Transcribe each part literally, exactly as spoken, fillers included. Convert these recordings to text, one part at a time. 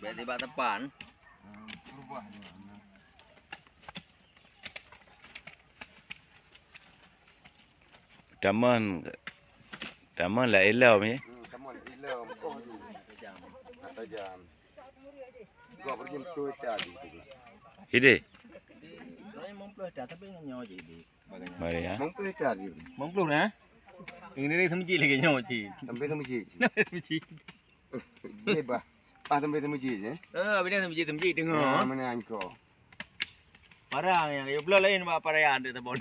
Jadi bak tepan. Taman, taman lah ilom ya. Hmm, taman ilom. Kata jam. Kau pergi betul tadi. Hidih. Mari ya. Mong ploh hektar je. Mong ploh, eh? Ini ni seumiji lagi nyoe cit. Sampai seumiji. Sampai seumiji. Dia bah. Pas sampai seumiji je. Eh, bina seumiji, seumiji tengok. Ah, mana angko? Parang yang kayu belah lain bak parang dia tabon.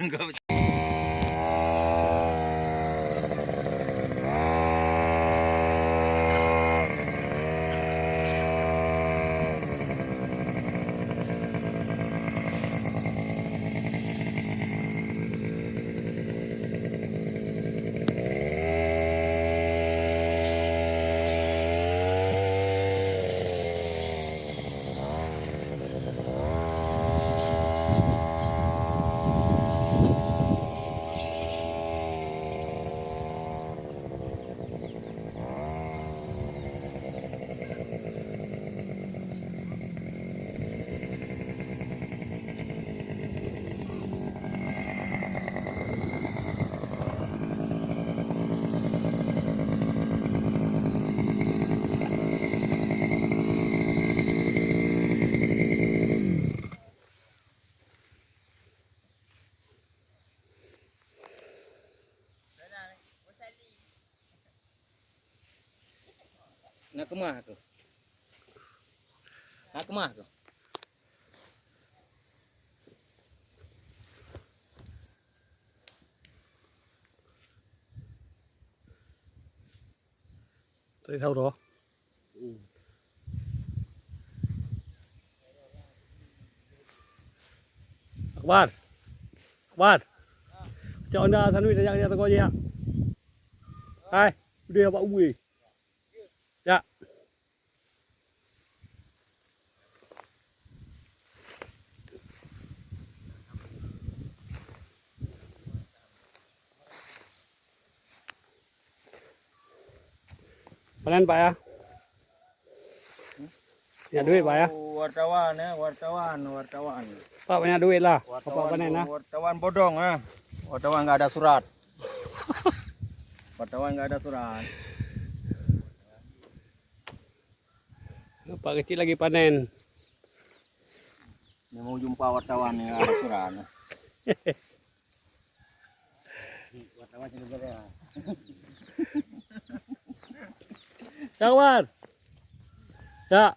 Na keumah keuh. Na keumah keuh. Tadi tahu dah. Akbar. Akbar. Cok anda sanwi tajak dia tengok je ya. Hai, dia Pak Uwe. Ya. Panen, Pak, ya? Ya, duit, Pak, ya? Oh, wartawan, ya, wartawan, wartawan. Pak, banyak duit lah. Bapak panen, lah. Wartawan bodong, ya. Wartawan nggak ada surat. Wartawan nggak ada surat. Pak kecil lagi panen. Dia mau jumpa wartawan yang ada surat. Wartawan sebenarnya. Sabar. Ya.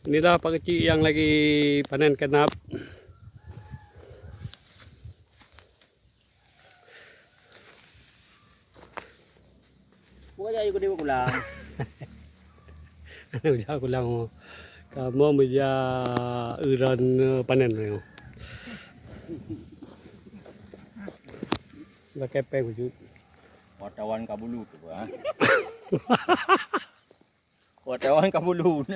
Inilah Pak Kecik yang lagi panen kenap. Buka jaya ikut dia pulang. Ujar pulang. Kamu meja uran, eh, panen ni. Pakai peng wujud. Wartawan kabulu tu, ha? Wartawan kabulu.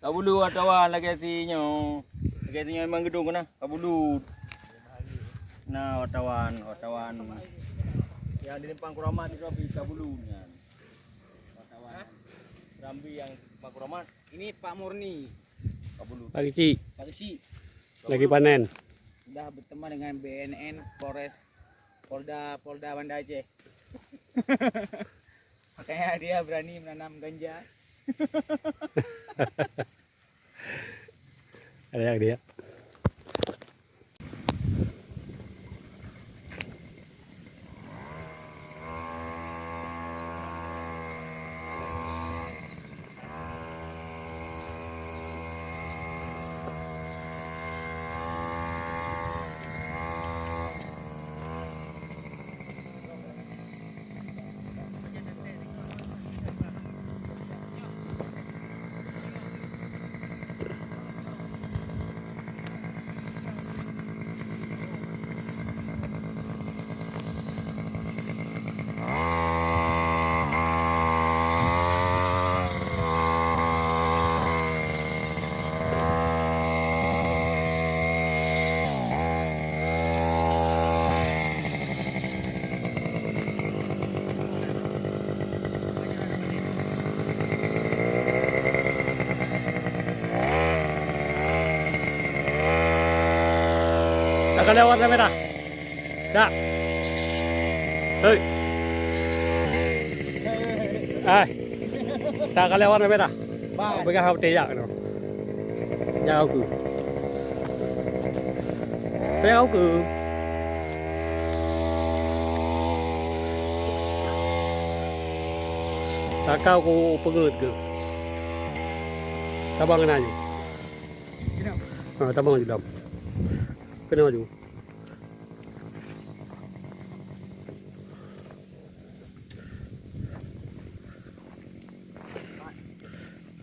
Kabulu wartawan lagèe si nyoe. Lagèe si nyoe memang gedong keunan. Kabulu. Nah, wartawan, wartawan. Yang di Lempang Kuramat itu kabulu nyan. Wartawan. Serambi yang Lempang Kuramat. Ini Pak Murni. Kabulu. Pak Kecik. Pak Kecik. Lagi panen. Sudah berteman dengan B N N Polres, Polda, Polda Banda Aceh. Makanya dia berani menanam ganja. Ada yang dia. Takalon warna merah. Dak. Hei. Ai. Takalon warna merah. Peugah hati jak keunoe. Jak aku. Peugah aku. Takau ku peungeut keu. Tabang keunan aju. Ha, tabang aju dam. Keunan aju.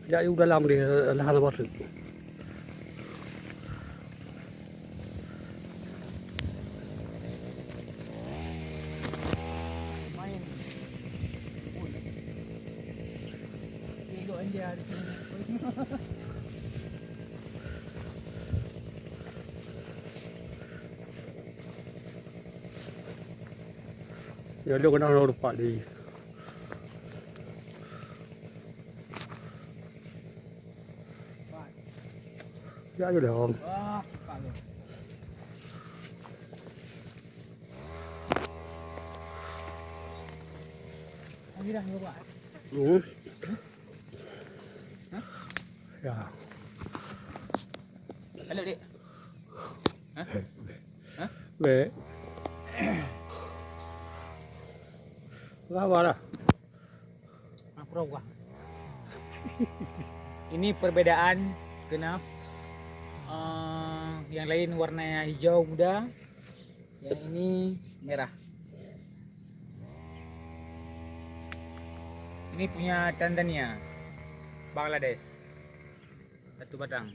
Jak u dalam deh, lah hana bateue. Ya, dia kena orang lupa deh. Ya, ya dah. Hmm. Ya. Halo, Dik. Hah? Hah? Baik. Apa dah? Makro gua. Ini perbedaan kenapa, eh, yang lain warnanya hijau muda, yang ini merah. Ini punya Tanzania, Bangladesh. Satu batang.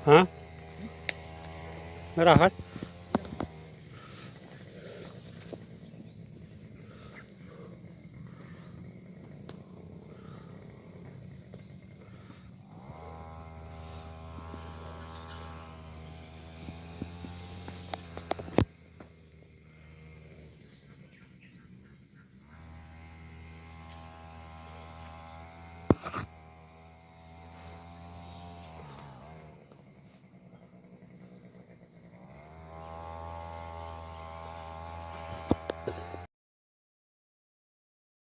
Hah? Merah kan?